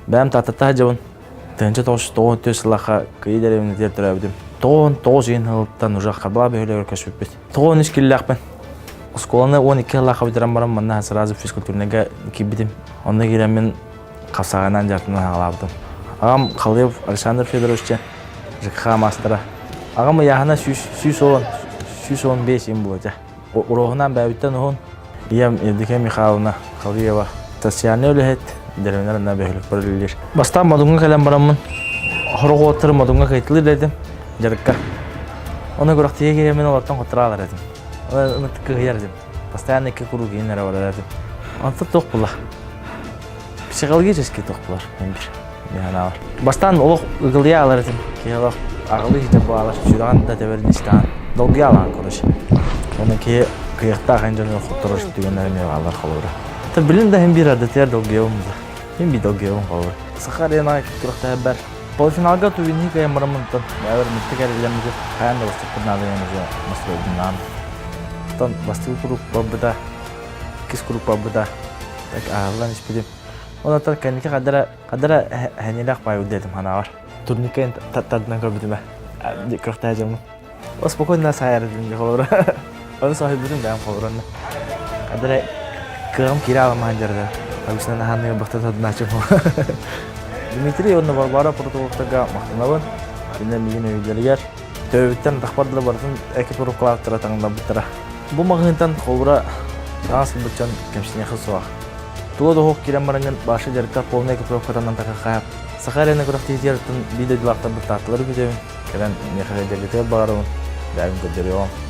Бэйэм Тааттаттан сылдьабын. 1994 сыллаахха Кыйы дэриэбинэтигэр төрөөбүтүм. 99 ыйын сылыттан уже Харбалаах бөһүөлэгэр көспүппүт. 93 киллээхпин. Оскуоланы 12 сыллаахха бүтэрэн баран манна сразу физкультурныйга киирбитим. Онно киирэммин хапсаҕайынан дьарыктанан саҕалаабытым. Аҕам Халыев Александр Федорович диэн ЖКХ маастара. Аҕам ыйааһына 110, 115 им буолуо этэ. Уруоһунаан бэйэбиттэн уһун. Ийэм Евдокия Михайловна Халыева социальнай үлэһит, дэриэбинэ ранна бөһүөлэкпэр үлэлиир. Бастаан Модуҥҥа кэлэн бараммын, сорох уолаттары Модуҥҥа кыайтылыыр этим дьарыкка. Ону күрэхтэһиигэ киирэммин олортон хотураалар этим. Оны кыһыйар этим. Постоянно икки куруук иһин эрэ барар этим. Онтон туох була? Психологически туох булар, мен бир. Мин Бастаан олох ыгылыйа алар этим. Киһи олох аҕылыы иһитэ буолар. Сүрэҕин да тэбэрин истэҕин. Долгуйа алаан короче. Оны киһи кыйахтаах эн дьону хотторор түгэннэрин алар холобура. Та билин да хим бир ардытыгар долгуйабын да. Хим би долгуйабын холобура. Саха аренаҕа күрэхтэһэрбэр полуфиналга тувинни кыайан бараммынтан бэйэбэр мытты кэриллэммити хайаан да бастакпын наада диэн уже настройдуннаан. Оттон бастакы куруук барбыта, иккис куруук барбыта. Так аһыллан испитим. Онон кэнники хадара хадара хэнилэх баай удетим ханаабар. Турникка тардынан көрбүтүм ээ. Көхтөө дьоммун. О спокойно саайар дим холобура. Оны соһуйбутум бэйэм холобуранна. Хадара кыаҕым киирэ аламаан дьарда. Обычно наһаанныга бахта тардынааччым. Дмитрий уонна Варвара Протоловтарга махтанабын. Кинилэр миигин өйүүллэригэр Төбөбүттэн атахпар дылы барытын экипировкалаахтара таҥнарбыттара. Бу маҕаһыынтан холобура таҥас ылбыт дьон кэмсиниэхэ суох. Тула да оһох киирэн бараҥҥын баша дьарыкка полный экипировкатанан такаххаһап. Саха эрэнэ күрэхтэһиитигэр оттон биир дойдулаахтарбыт таатталары күтэбин. Кэлэн миэхэ дьаргытыгар баҕарабын. Бэйэм көрдөрүөҕүм.